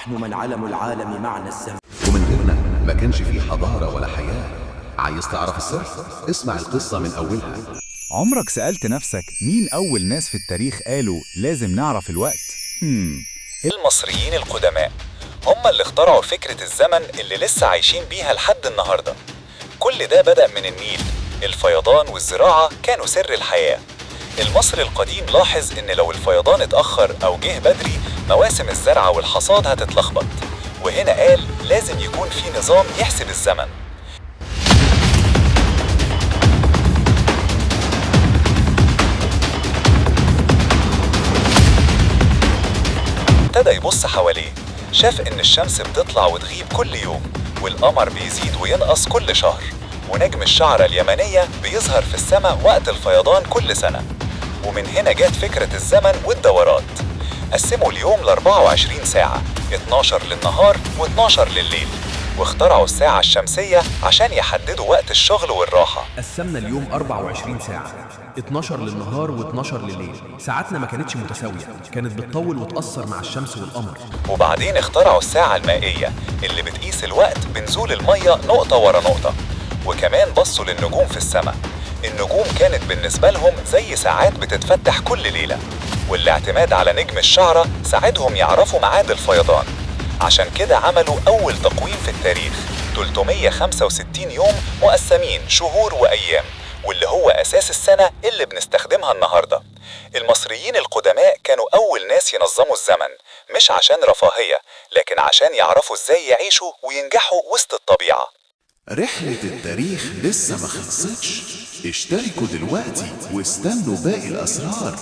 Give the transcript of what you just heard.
نحن من علموا العالم معنى الزمن. ومن غيرنا ما كانش في حضارة ولا حياة. عايز تعرف السر؟ اسمع القصة من أولها. عمرك سألت نفسك مين أول ناس في التاريخ قالوا لازم نعرف الوقت؟ المصريين القدماء هم اللي اخترعوا فكرة الزمن اللي لسه عايشين بيها لحد النهاردة. كل ده بدأ من النيل. الفيضان والزراعة كانوا سر الحياة. المصري القديم لاحظ إن لو الفيضان اتأخر أو جه بدري مواسم الزرع والحصاد هتتلخبط، وهنا قال لازم يكون في نظام يحسب الزمن. ابتدى يبص حواليه، شاف إن الشمس بتطلع وتغيب كل يوم، والقمر بيزيد وينقص كل شهر، ونجم الشعرة اليمنية بيظهر في السماء وقت الفيضان كل سنة. ومن هنا جت فكرة الزمن والدورات. قسموا اليوم ل 24 ساعة، 12 للنهار و12 لليل، واخترعوا الساعة الشمسية عشان يحددوا وقت الشغل والراحة. قسمنا اليوم 24 ساعة، 12 للنهار و12 لليل. ساعاتنا ما كانتش متساوية، كانت بتطول وتقصر مع الشمس والقمر. وبعدين اخترعوا الساعة المائية اللي بتقيس الوقت بنزول المية نقطة ورا نقطة. وكمان بصوا للنجوم في السماء. النجوم كانت بالنسبة لهم زي ساعات بتتفتح كل ليلة، والاعتماد على نجم الشعرة ساعدهم يعرفوا ميعاد الفيضان. عشان كده عملوا أول تقويم في التاريخ، 365 يوم مقسمين شهور وأيام، واللي هو أساس السنة اللي بنستخدمها النهاردة. المصريين القدماء كانوا أول ناس ينظموا الزمن، مش عشان رفاهية، لكن عشان يعرفوا إزاي يعيشوا وينجحوا وسط الطبيعة. رحلة التاريخ لسه ما خلصتش. اشتركوا دلوقتي واستنوا باقي الأسرار.